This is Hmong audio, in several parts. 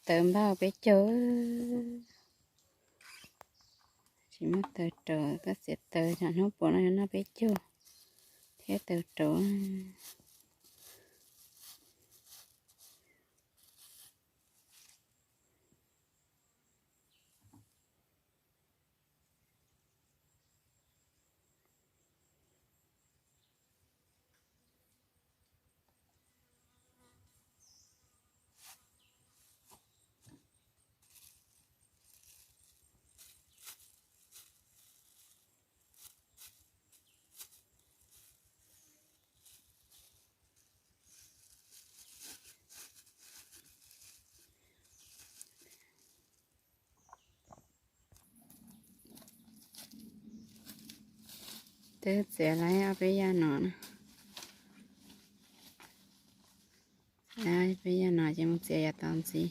taws npaj peb caug. Tsis muaj taws rauv, koj txiav taws tsam hnub puas no yuav noj peb caug thiab taws rauv. Twb txiav lawm ob peb yaj no na. Ob peb yaj no ces mus txiav yav tom ntxiv.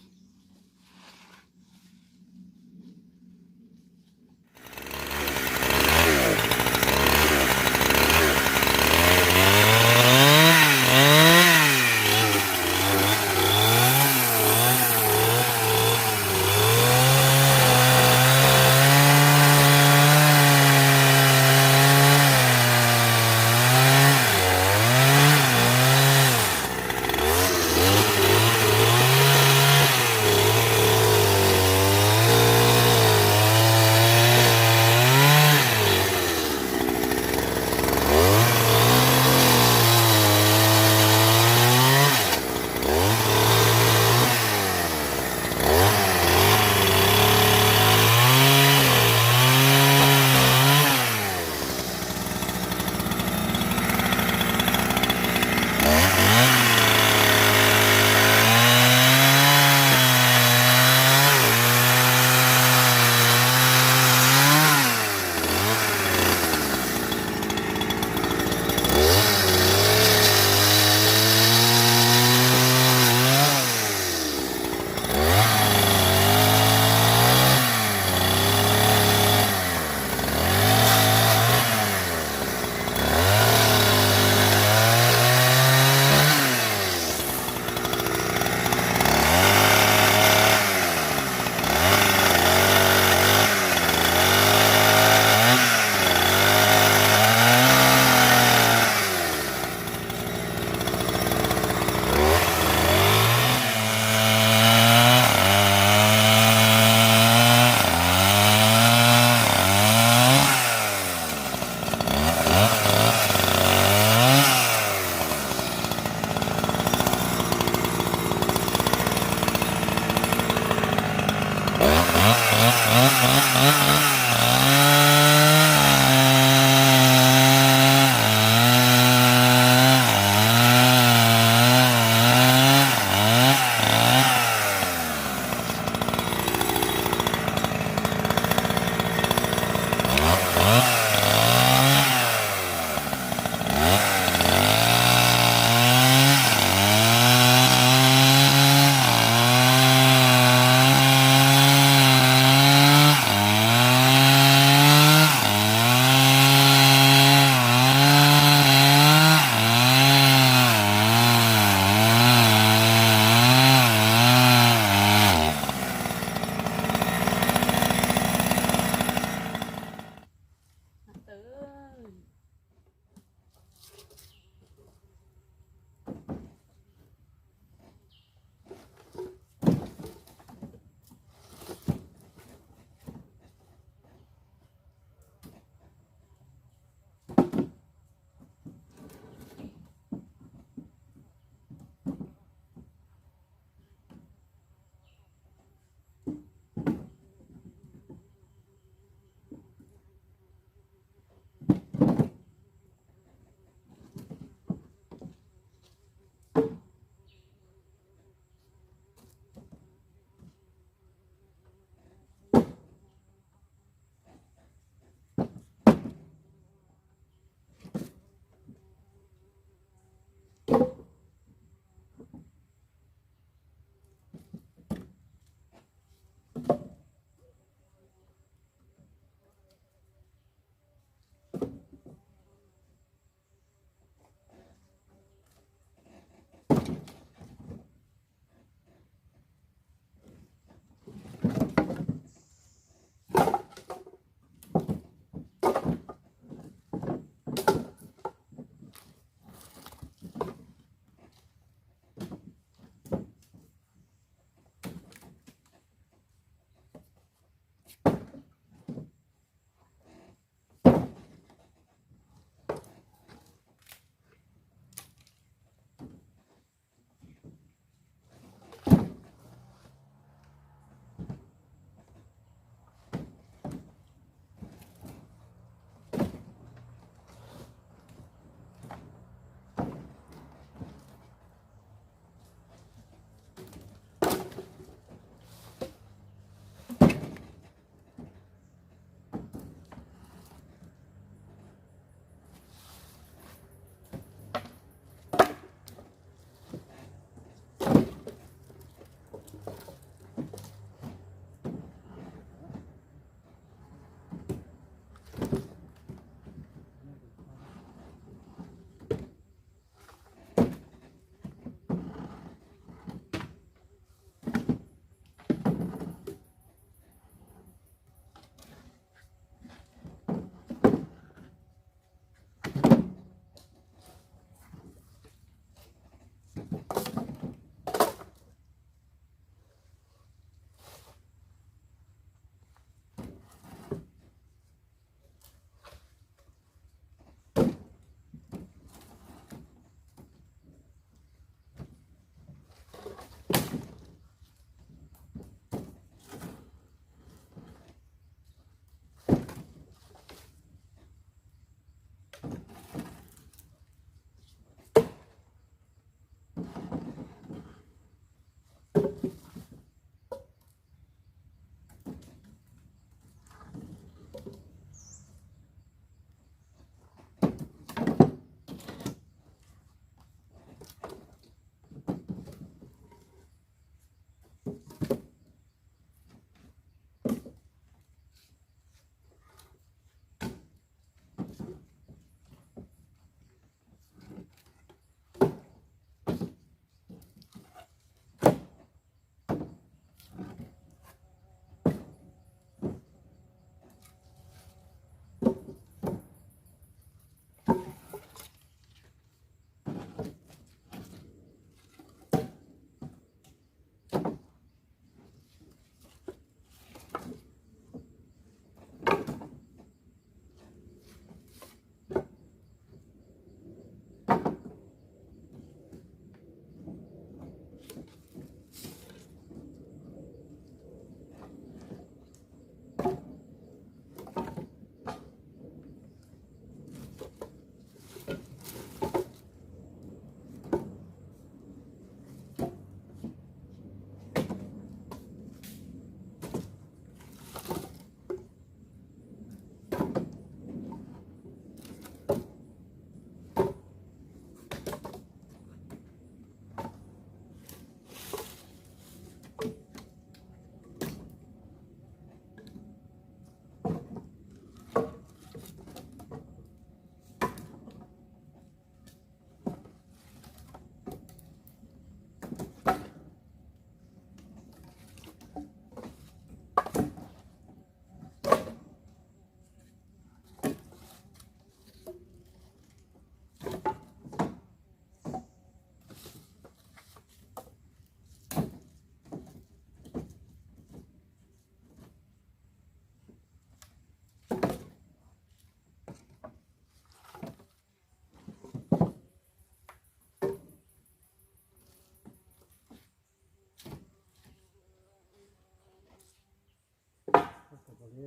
Cov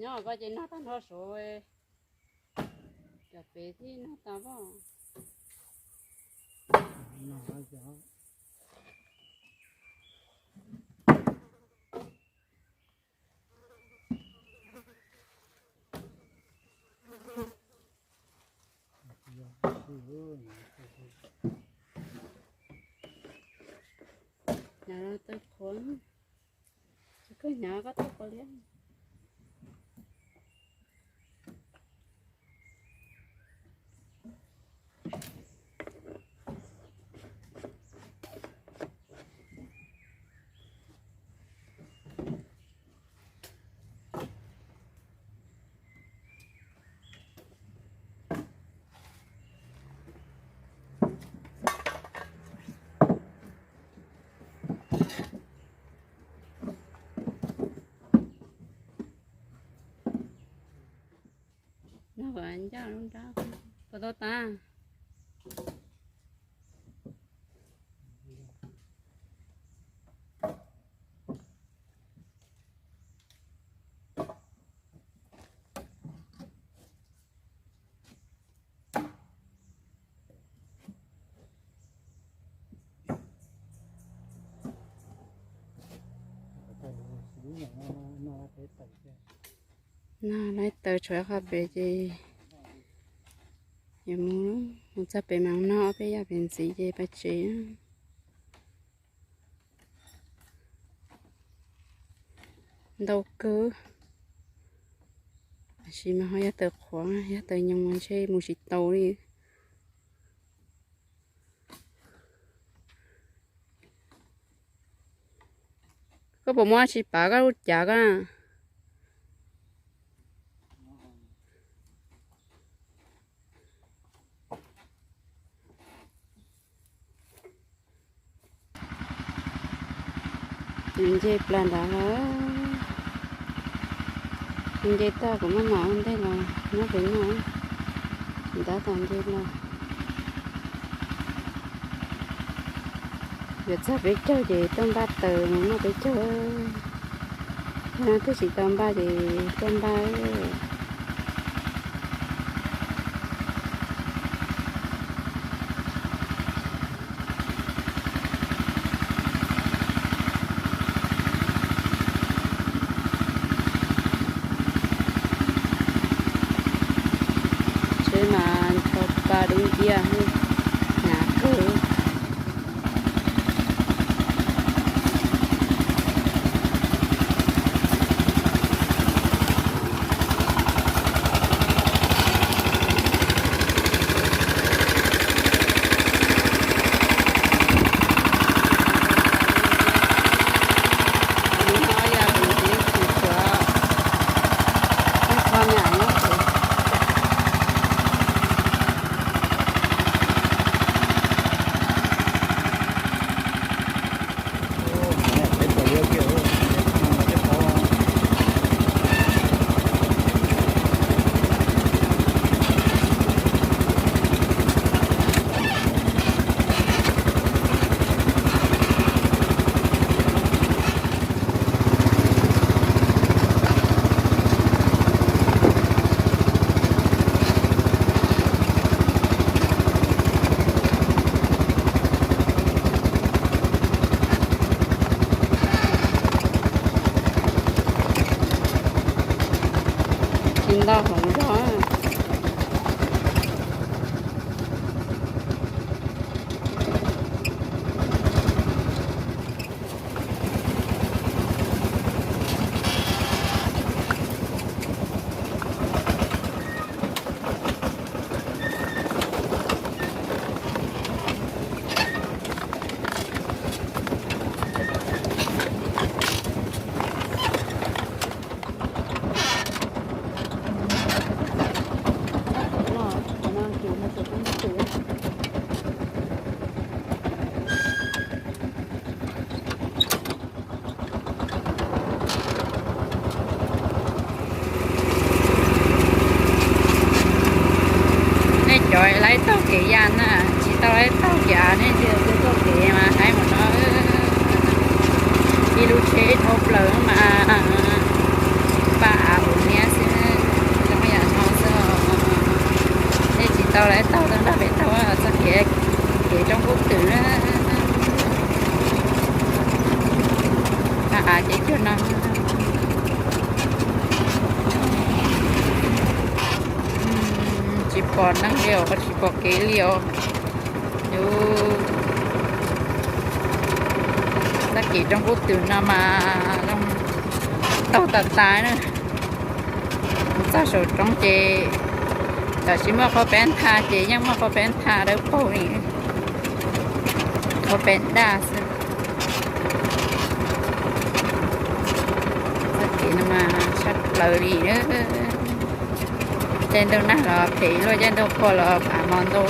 nyob koj ces noj tag nrho saud, cov pem thiaj noj tau pob. Hnyav los tau qhuav, tsis kawg hnyav koj tau qhuav liab. No ncaj lub nrab puas tau tas. No lawv taws tshuav qhov pem ces yuav mus, mus txog pem mas noj ob peb yam pem ntxiv ces pais tsev. Ntau kawg, tab sis mas ho yog taws qhuav, yog taws nyoos mas ntshe mus tsis tau li. Koj puas muab tsis pav koj lub cav koj na? Nws nce plas nrad lawm. Nws nce tag kuv maj mam ua ntej los nyob pem no. Ntab tas nce los. Yuav txog peb caug ces tuaj npaj taws mus noj peb caug. Yog no twb tsis tau npaj ces tuaj npaj. Tsheb mas ncho pa dub nciab, hnyav kawg. Tsis nto hloov zog. Nej cov laib taug kev ya na, tsis tau lawv taug kev av nej ntsia txoj kev mas haib mus no. Ib lub tsheb dhau plaws mas paj av ua niab xwb, zoo yam no xwb os. Nej tsis tau lawv taug tau nrog peb taug txoj kev, kev roob kub twm na. Paj av ces cuag no. Tsis pom neeg li os, tsis pom kev li os. Yus txoj kev roob kub twm no mas zoo taug tas tas na. Txog saum roob ces tam sim muaj qhov peb ntha ces yeej muaj qhov peb ntha dawb paug li, qhov peb daj xwb. Txoj kev no mas tshaj plaws li na. Caij ntuj nag los phem luaj, caij ntuj qhua los av mos ntau.